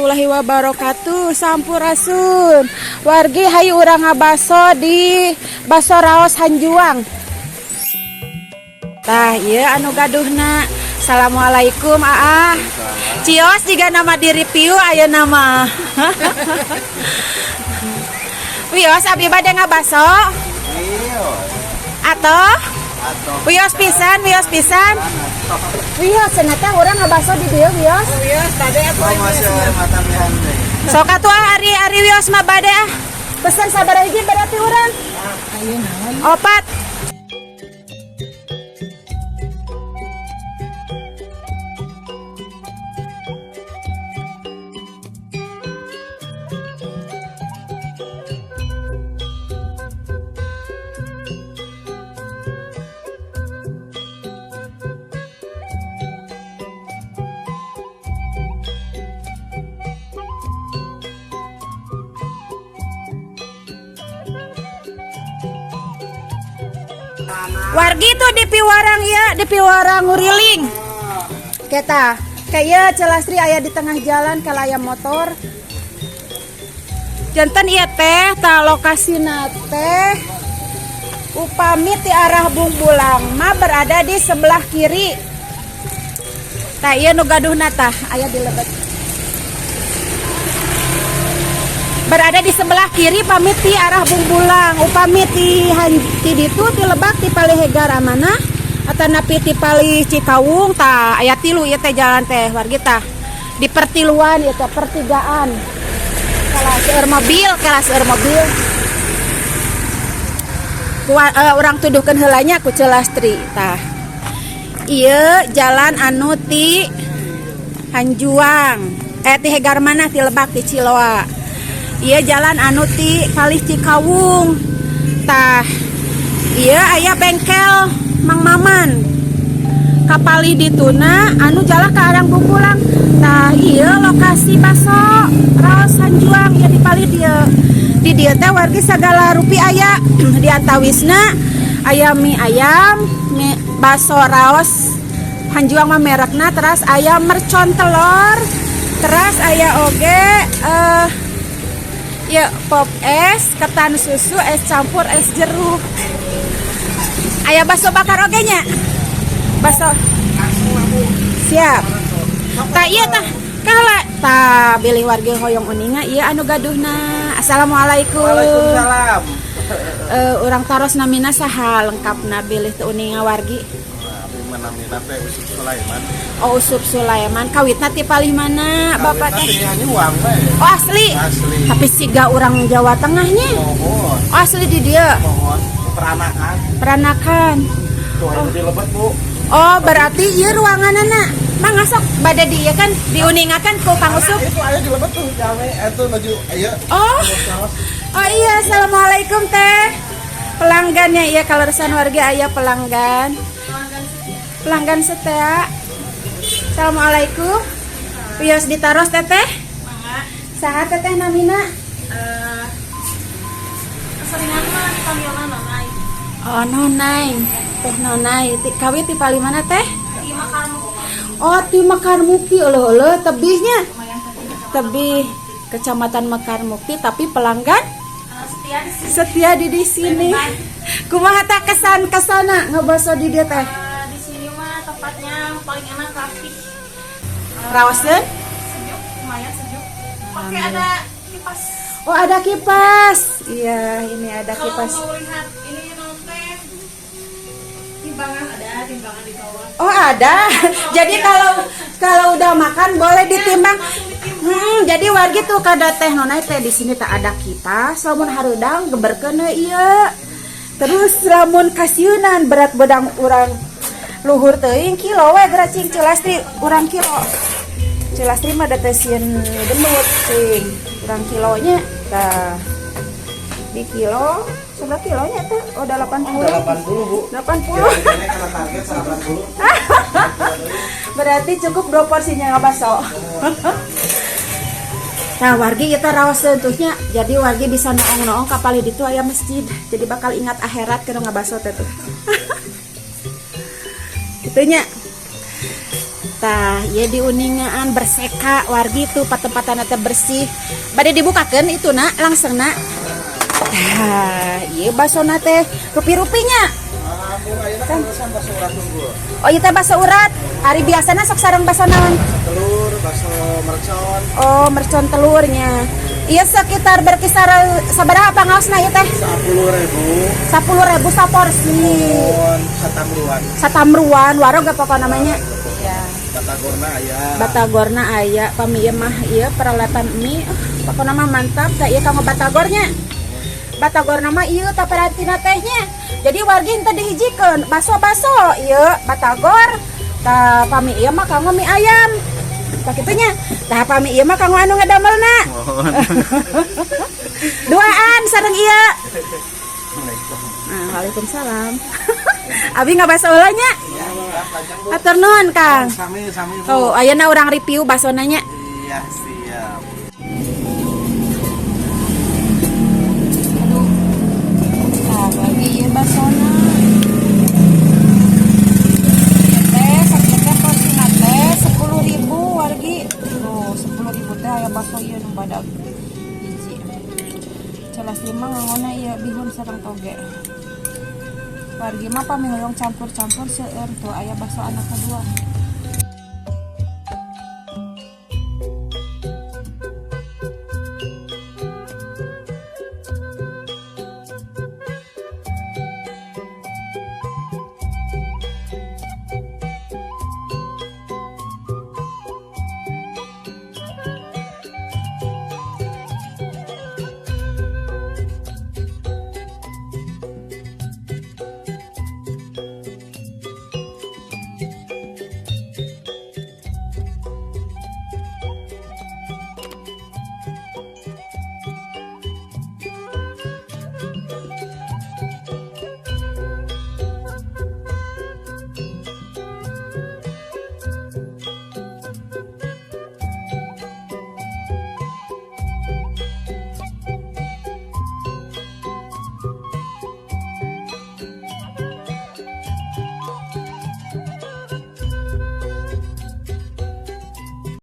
Warahmatullahi wabarakatuh. Sampurasun wargi, hayu urang ngabaso di Baso Raos Hanjuang. Tah, ieu anu gaduhna. Assalamualaikum, Aa. Cios jigana mah di review ayeuna mah. Wios, abi bade ngabaso. Atau wios pisan, wios pisan. Wios cenah teh urang ngabaso di dieu, wios. Wios bade atuh. Sok atuh ah, ari ari wios mah bade ah. Pesen sabaraha hiji berarti urang? Opat. Wargi tuh di piwarang ya, di piwarang nguriling. Kita kayak Celastri aya di tengah jalan kalau aya motor. Janten ieu teh ta lokasina teh upami ti arah Bungbulang mah berada di sebelah kiri. Tah, ieu nu gaduhna, tah aya di lebet. Berada di sebelah kiri pami ti arah Bungbulang, upami ti ti ditu ti Lebak, ti palih Hegar Amanah atanapi ti palih Cikawung, tah aya tilu ieu teh jalan teh, wargi. Tah, di pertiluan ieu teh, pertigaan. Kalah seueur mobil, kalah seueur mobil. Ku urang tuduhkeun heula nya ku Celastri. Tah, ieu jalan anu ti Hanjuang, eh, ti Hegarmanah, ti Lebak, ti Ciloa. Ieu jalan anu ti palih Cikawung. Tah, ieu aya bengkel Mang Maman. Kapalih dituna anu jalan ke arah Bungbulang. Tah, ieu lokasi Baso Raos Hanjuang ya di palih dieu. Di dieu teh wargi sagala rupi aya, di antawisna aya mie ayam, mie baso raos Hanjuang mah merekna, terus aya mercon telur, terus aya oge ya pop es, ketan susu, es campur, es jeruk. Aya bakso bakar oge nya. Bakso. Siap. Tah, iya tah. Kala tah, bilih warga hoyong uninga, ieu anu gaduhna. Assalamualaikum. Waalaikumsalam. Urang taros, namina saha lengkapna, bilih teu uninga wargi? Abdi mah namina teh Usup Sulaiman. Oh, Usup Sulaiman. Kawitna ti palih mana, Bapak teh? Kawitna ti Hanjuang we. Oh, asli. Asli. Tapi siga orang Jawa Tengahnya. Mohon. Oh, asli di dieu. Mohon peranakan. Peranakan. Tuh oh, di lebet, Bu. Oh, berarti ieu ruanganana. Mang sok bade di ieu kan diuningakan ku Kang Usup. Itu aya di lebet tuh, jame itu baju aya. Oh. Oh iya, assalamualaikum, Teh. Pelanggannya iya, kalau resan warga aya pelanggan. Pelanggan setia. Assalamualaikum. Wios ditaros, Teteh. Saha Teteh namina? Keseringan mah dipanggilna Nonai. Oh, Nonai. Teh Nonai. Kawit ti palih mana, Teh? Di Mekarmukti. Oh, ti Mekarmukti, eueuh tebihnya. Tebih Kecamatan Mekarmukti, tapi pelanggan Setia di sini. Setia di sini. Kumaha tah kesan kesana ngabaso di dieu teh? Di sini mah tempatnya paling enak, rapi. Raoseun? Sejuk, lumayan sejuk. Pakai ada kipas. Oh, ada kipas. Iya, ini ada Kalau kipas. mau lihat ini nonton timbangan, ada timbangan di bawah. Oh, ada. Jadi kalau kalau udah makan boleh ditimbang. Jadi wargi tuh kada Teh Nonai teh, di sini tak ada kipas. Lamun hareudang geberkeun we ieu. Terus lamun kasieunan berat bedang urang luhur teuing, kilo we geura cing Celastri urang kilo. Celastri mah da teh sieun gendut cing. Urang kilonya tah. Di kilo seberapa kilonya tuh? Oh, udah 80. 80, Bu. 80. Kira-kira karena target 80. Berarti cukup dua porsinya ngabaso. Nah, wargi, kita raos tentunya. Jadi wargi bisa noong-noong kapal itu aya masjid. Jadi bakal ingat akhirat keur ngabaso teh tuh. Itunya. Tah, ieu diuningaan berseka wargi tuh patempatan teh bersih. Bade dibukakeun itu na langsung na. Tah, ieu basona teh rupi-rupinya. Bu, ayeuna kan bakso urat unggul. Oh, ieu teh bakso urat. Hari biasana sok sareng bakso naon? Telur, bakso mercon. Oh, mercon telurnya. Iya, sekitar berkisar sabaraha pangaosna ieu teh? 10.000. 10.000 saporsi. Mohon satamruan. Satamruan, warog apa kok namanya? Ya. Batagorna aya. Batagorna aya, pami ieu mah ieu peralatan mie. Pokokna mah mantap, tah ieu kanggo batagornya. Batagorna mah ieu taparantina tehnya. Jadi wargi henteu dihijikeun, baso-baso ieu batagor. Tah, pami ieu mah kanggo mie ayam. Tah, kitu nya. Tah, pami ieu mah kanggo anu ngadamelna. Duaan sareng ieu. Nah, waalaikumsalam. Abi ngabaso heula nya. Atur nuhun, Kang. Sami sami, Bu. Oh, ayeuna urang review basona nya. Iya, siap. Aduh. Tah, lagi ieu basona. Ieu teh sakieu teh porsina teh 10.000 wargi. Tuh, 10.000 teh aya baso ieu nu badag hiji. Celas lima ngangona ieu bihun sareng toge. Wargi mah pami hoyong campur-campur seueur tuh aya baso anak kedua.